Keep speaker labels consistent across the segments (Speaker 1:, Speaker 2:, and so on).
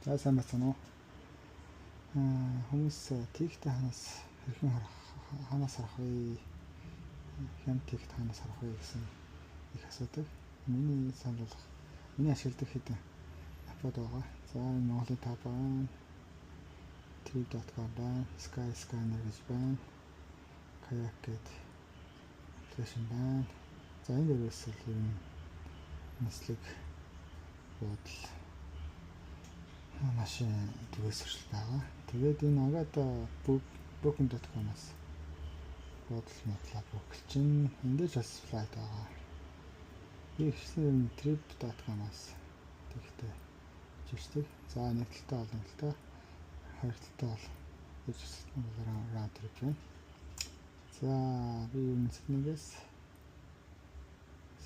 Speaker 1: За, сайн байцгаана уу? Хүмүүс ticket ээ хаанаас хэрхэн харах, хаанаас харах вэ? Хямд ticket хаанаас харах вэ гэсэн их асуудаг. Миний санал болгох, миний ашигладаг хэдэн app ууд байгаа. За, энэ Монголын tab байна. Trip.com байна. Skyscanner гэж байна. Kayak гэдэг application байна. За, энэ дээрээс л ер нь нислэг, буудал, машин түгээс сурчил байгаа. Тэгээд энэ Agoda, Booking.com-аас буудал модлаа book лчин. Энд дээр ч бас flight байгаа. Би ихсэн юм trip.com-аас тэгтээ жирчдэг. За, нэг талтай бол нэг талтай, хоёр талтай бол гэж round trip байна. За, би ер нь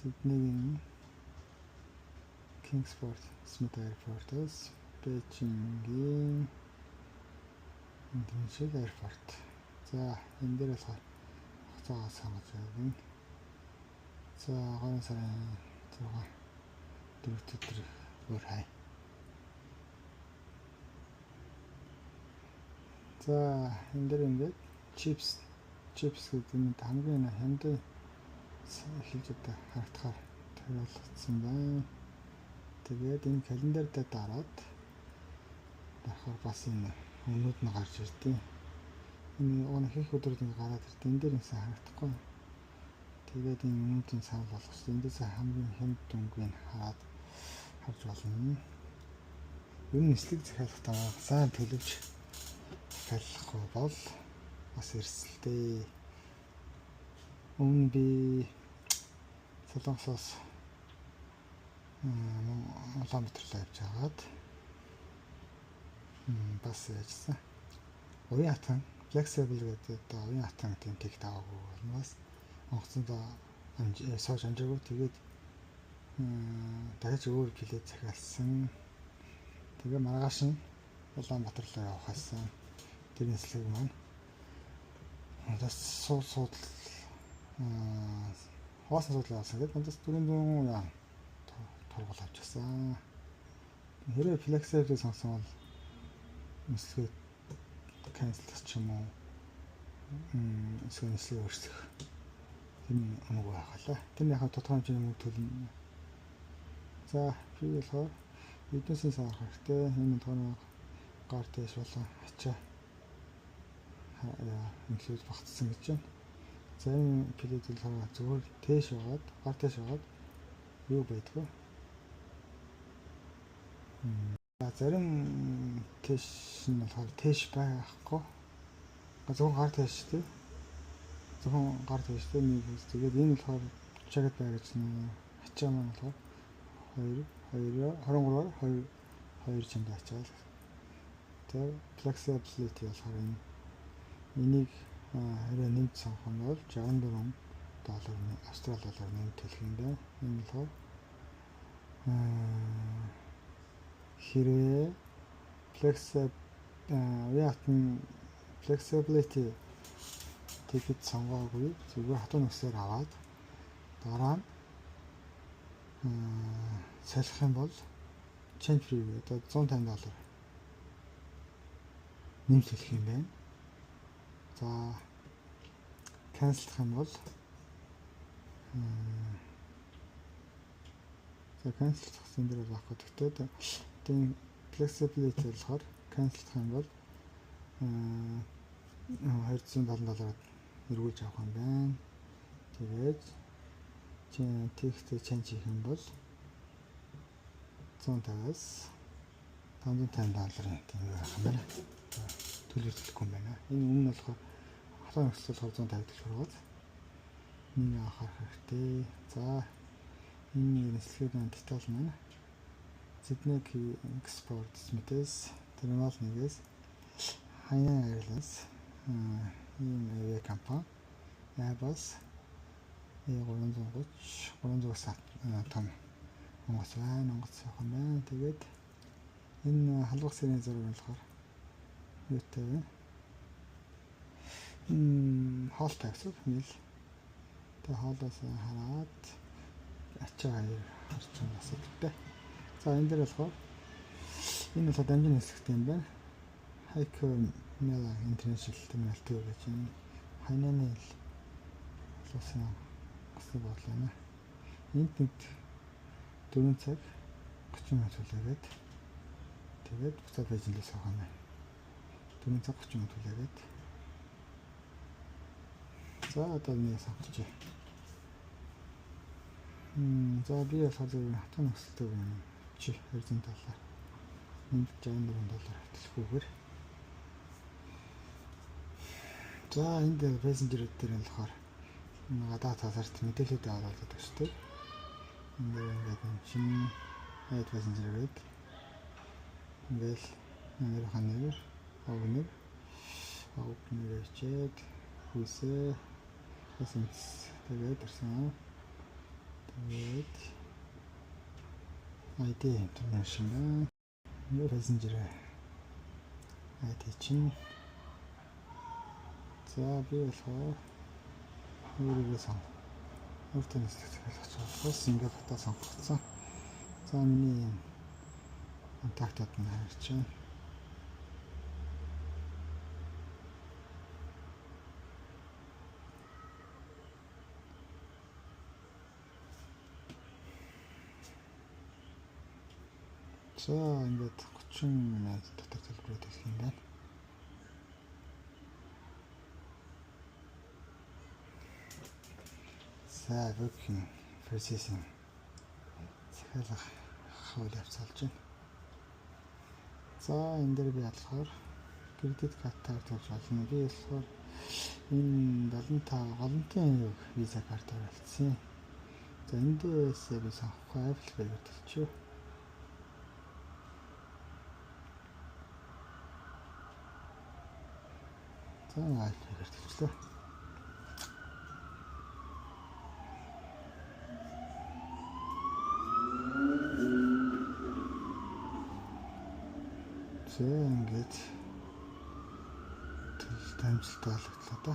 Speaker 1: Сиднейгийн Kingsford Smith Airport-оос Бээжингийн International Airport. За, энэ дээр болохоор хугацаагаа сонгож явна. За, 3 сарын 6 дөрөвт өдөр өөр хай. За, энэ дээр ингээд cheapest гэдэг нь хамгийн хямдын эхэлж одоо харагдахаар тохиолдсон байна. Тэгээд энэ календар дээр дараад дарахаар бас энэ өмнөд нь гарч ирдیں۔ Энэ уг их их өдрүүд ингэ гараад ирд. Энэ дээр юмсан харагдахгүй. Тэгээд энэ өмнөдийн санал болгосон. Эндээс хамгийн хямд дүнгийг хараад харж болно. Ер нь нислэг захиалгахдаа сайн төлөвч захиалахгүй бол бас эрсдэлтэй. Өмнө би Солонгосоос Улаанбаатар руу явж хагаад бас яжсан. Уян хатан flexible гэдэг одоо уян хатан тийм ticket аваагүй бол бас онгоцонд сууж амжаагүй. Тэгээд дахиж өөр билет захиалсан. Тэгээ маргааш нь Улаанбаатар руу явахаасан. Тэр нислэг маань бас суудал хоосон суудлаа авсан гэдэг надаас 400 яа торгол авчихсан. Хэрвээ flexible сонгосон бол нислэгээ cancel ч юм уу, эсвэл нислэгээ өөрчлөх тийм үнэгүй байхалаа. Тэр яг тодорхой хэмжээний мөнгө төлнө. За, би болохоор эднээсээ авах хэрэгтэй. Энэ тодорхой гар дээш болон ачаа include багтсан гэж байна. За, энэ билет болохоор зүгээр тээш байгаад, гар тээш байгаад юу байдгүй. За, зарим тээш нь болохоор тээш байхгүй. Зөвхөн гар тээш тий. Зөвхөн гар тээш тий нэг. Тэгээд энэ болохоор checked baggage нь ачаа маань болохоор 2 2 23-аар 2 2 чамд ачаа. Тэр flexibility болохоор энэ энийг хэрэг нэмж сонгох юм бол 64 доллар, австрали доллар нэмж төлөх юм байна. Энэ болохоор хэрвээ flexible flexibility ticket сонгоогүй, зүгээр хатуу нөхцөлөөр аваад дараа нь солих юм бол change fee одоо 150 доллар нэмж төлөх юм байна. За, cancel лах юм бол, за, cancel лах дээр бол байхгүй. Гэхдээ тийм flexibility болохоор cancel лах юм бол 270 доллараар эргүүлж авах юм байна. Тэгээд ticket change хийх юм бол 150-аас 550 долларын тийм байх юм байна. Төлөв төлөхгүй юм байна. Энэ өмнө болохоор халуун нөхцөл болохоор 150 төлөх байгаа. Нэг анхаарах хэрэгтэй. За, энэ нислэгийн detail маань Sydney Kingsford Smith Terminal 1-ээс Hainan Airlines ийм авиа компани Airbus A330 300 том онгоц байна. Онгоц явах юм байна. Тэгээд энэ халбах сэрийн зураг нь болохоор юутай вэ? Хоолтой гэсэн үг. Тэгээ хоолоос хараад ачаа хоёр харж байгаа асуудалтай. За, энэ дээр болохоор Энэ бол дамжин нислэгтэй юм байна. Haikou Mela International Terminal 2 гэж энэ Хайнаны улсын онгоцны буудлын байна. Энд нэг 4 цаг 30 минут хүлээгээд, тэгээд буцаад Бээжиндээ суух юм байна. 4 цаг 30 минут хүлээгээд. За, одоо нэг сонгочих. За, би болохоор зөв хатан нөхцөлтэй юм чи 200 доллар. Энд 64 доллар төлөхгүйгээр. За, энд passenger дээр нь болохоор гадаа талаарт мэдээлэлүүд оруулаад өгчдөг. Энд дээр ингээд шинэ add passenger гэдэг. Ингээл нэрийн нэр, овг нэр, овг нэр хийчээд хүйсээ SMS тэгээд ирсэн. Тэгээд ID information байна. Ингээд passenger ID чинь. За, би болохоор өөрийгөө сон. Өөртөө нислэг захиалгach болохоос ингээд батаа сонгогдсон. За, миний энэ контактууд нь харагдаж байна. За, ингээд 30 минут дотор төлбөрөө төлөх юм байна. За, booking processing, захиалга үйл явц болж байна. За, энэ дээр би болохоор кредит картаар төлж болно. Би болохоор энэ 75 голомтын юг Visa картаар алдсан. За, эндээс би сонгохгүй, Apple Pay-гээр төлчихье. За, Apple Pay-гээр төлчлөө. За, ингээд төлөлт амжилттай болгодлоо да.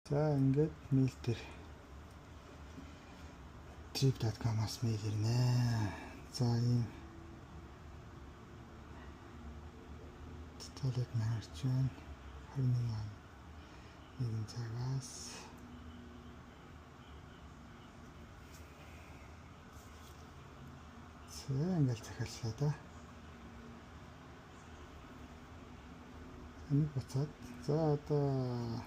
Speaker 1: За, ингээд mail дээр trip.com-аас mail ирнэ. За, ийм detail ууд нь харж байна. 21 нэгэн цагаас. За, ингээл захиаллаа да. Нэг буцаад, за, одоо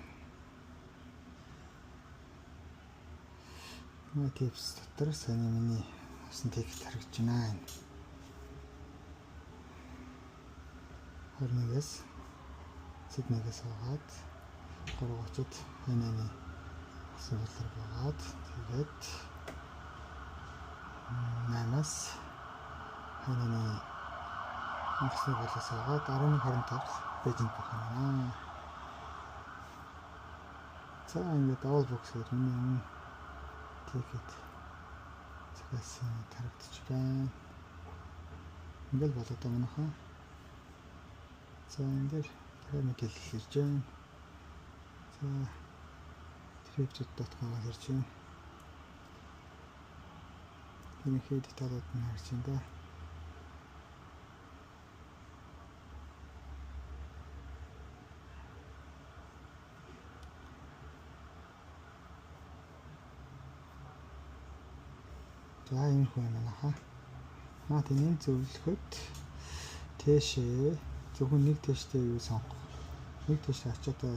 Speaker 1: My Tips дотор саяны миний авсан ticket харагдаж байна. 21-ээс Сиднейгээс суугаад 3:30-д Хайнаны онгоцны буудлаар буугаад, тэгээд 8-аас Хайнаны онгоцны буудлаас суугаад 11:25 Бээжинд буух юм байна. За, ингээд all books гэдэг миний өмнө ticket захиалсан харагдчих байна. Ингээл болоо даа манайхаа. За, энэ дээр дахиад мэдээлэл ирж байна. За, trip.com-аас ирж байна. Ерөнхий detail ууд нь харж байна да. За, иймэрхүү юм байна хаа. Наа тийм зөвлөхөд тээшээ зөвхөн нэг тээштэй юу сонгох. Нэг тээш ачаатаа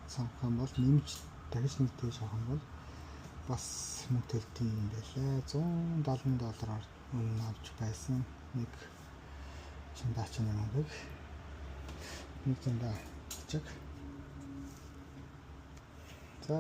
Speaker 1: сонгох юм бол нэмж дахиж нэг тээш авах юм бол бас мөнгө төлдөг юм байлаа. 170 доллараар өмнө авч байсан нэг чандаачны мөнгөг нэг зундаа чиг. За.